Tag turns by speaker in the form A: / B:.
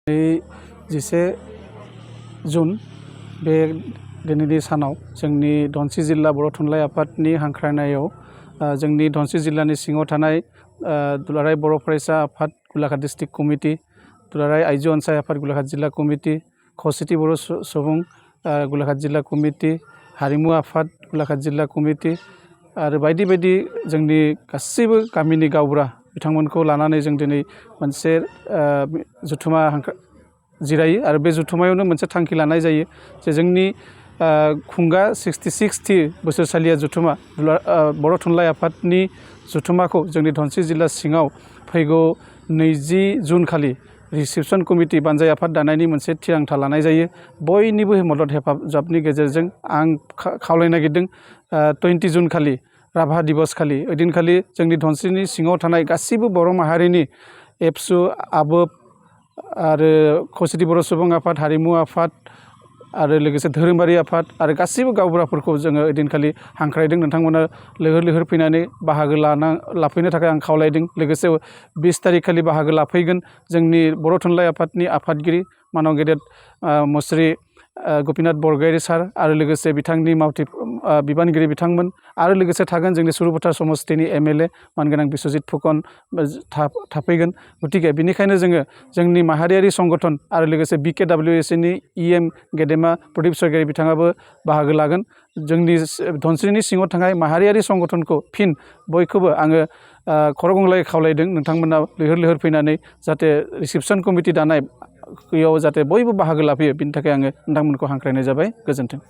A: 11 जुन बे दिनैनि सानाव जोंनि धनस्रि जिल्ला बर' थुनलाइ आफादनि हांख्रायनायाव जोंनि धनस्रि जिल्लानि सिङाव थानाय दुलाराय बर' फरायसा आफाद गलाघाट डिस्ट्रिक्ट कमिटि, दुलाराय आइजो अनसाय आफाद गलाघाट जिल्ला कमिटि, खौसेथि बर' सुबुं गलाघाट जिल्ला कमिटि, हारिमु आफाद गलाघाट जिल्ला कमिटि आरो बायदि बायदि जोंनि गासैबो गामिनि गावबुरा बिथांमोनखौ लानानै जों दिनै मोनसे जथुमा जिरायो आरो बे जथुमायावनो मोनसे थांखि लानाय जायो जे जोंनि खुंगा 66थि बोसोरसालिया जथुमा बर' थुनलाइ आफादनि जथुमाखौ जोंनि धनस्रि जिल्ला सिङाव फैगौ 20 जुन खालि रिसेपसन कमिटि बानजाय आफाद दानायनि मोनसे थिरांथा लानाय जायो। बयनिबो मदद हेफाजाबनि गेजेरजों आं खावलायनो नागिरदों 20 जुन खालि राभा दिबस खालि ओइदिनखालि जोंनि धनस्रिनि सिङाव थानाय गासैबो बर' माहारिनि एबसु आबोब आरो खौसेथि बर' सुबुं आफाद, हारिमु आफाद आरो लोगोसे धोरोमारि आफाद आरो गासैबो गावबुराफोरखौ जोङो ओइदिनखालि हांख्रायदों। नोंथांमोना लैहोर लैहोर फैनानै बाहागो लाफैनो थाखाय आं खावलायदों। लोगोसे 20 तारिख खालि बाहागो लाफैगोन जोंनि बर' थुनलाइ आफादनि आफादगिरि मानाव गेदेर मुस्रि गपिनाथ बरगयारी सार आरो लोगोसे बिथांनि मावथि बिबानगिरि बिथांमोन आरो लोगोसे थागोन जोंनि सुरुपथार समस्तिनि MLA मानगोनां बिस्वजित फुकन थाफैगोन। गतिके बेनिखायनो जोङो जोंनि माहारियारि संगठन आरो लोगोसे BKWSनि EM गेदेमा प्रदीप स्वरगियारि बिथाङाबो बाहागो लागोन। जोंनि धनस्रिनि सिङाव थानाय माहारियारि संगठनखौ फिन बयखौबो आङो खर' गंग्लाय खावलायदों नोंथांमोना लैहोर लैहोर फैनानै जाहाथे रिसेपसन कमिटि दानाय बेयाव जाहाथे बयबो बाहागो लाफैयो बिनि थाखाय आङो नोंथांमोनखौ हांख्रायनाय जाबाय। गोजोन्थों।